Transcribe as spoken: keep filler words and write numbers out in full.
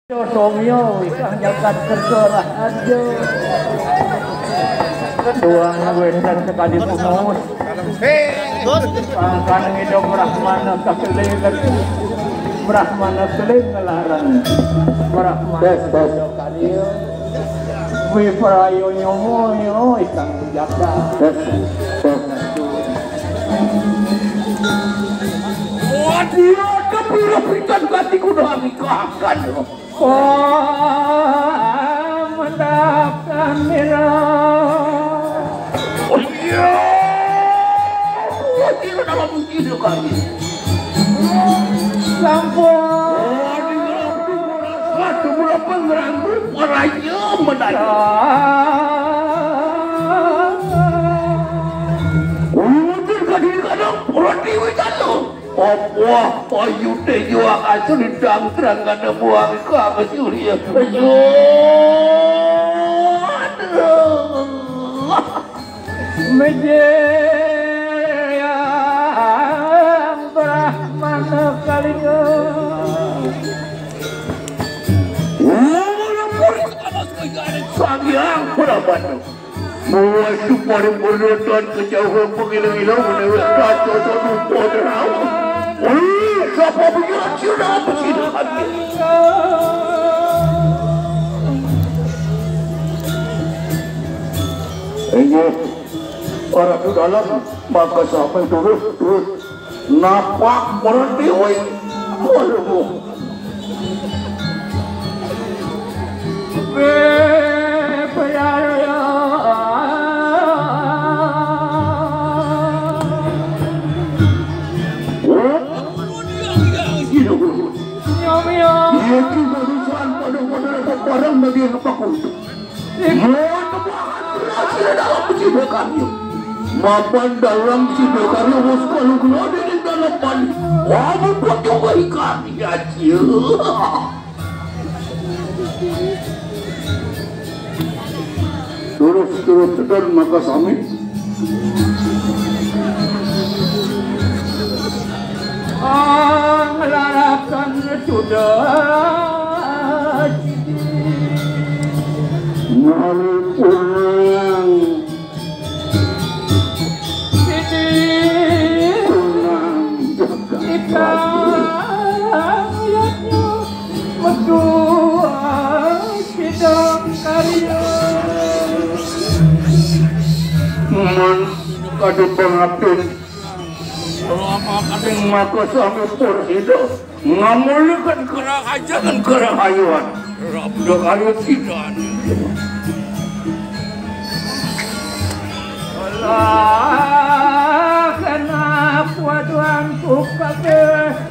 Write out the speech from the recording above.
Somyo, ikang jagat kerja lah aja. Tuang wénten sekali punus. Pangkan ngidup Brahmana kakeling. Brahmana keling ngelarang. Brahmana. Bes, bes. Wiprayo nyomo yo ikang jagat. Bes, bes. Waduh, ada pira pitan kati kudu amikakan. Oh, mendakan mira. Oh iya. Oh, iya, nama mungkin kami. Sampun. Waduh, berapa ngeranggu raja mendadak. Waduh, kadang-kadang orang dewi jatuh. Apa ayu téh juang asri dangdrang kana buang ka surya. Aduh. Mejeyang Brahmana Kalinga. Sang Hyang Prabana. Muas tu paripurna tan kejauhan pengilang-ilang menewek raja satu poderawa. Wih, siapa punya raja dalam persidangan ni? Inggih, orang tu dalam, maka sampai terus, terus. Napak para dewi. Waduh. Iya, kita bisa pada-pada barang bagi apa pun. Mapan dalam sidakarya. Mapan dalam sidakarya wis kalugulade ning dalaman. Wah, mumpung juga ikan ya. Terus, terus, terus, maka sami. Nglarakan sudah. Ngalipun Man kadung pangapin. Kadung maka sami pur hidup. Ngamulihkan kerahajan kerahayuan. Rabda kayu sidan. Allah, kenapa Tuhanku kabeh?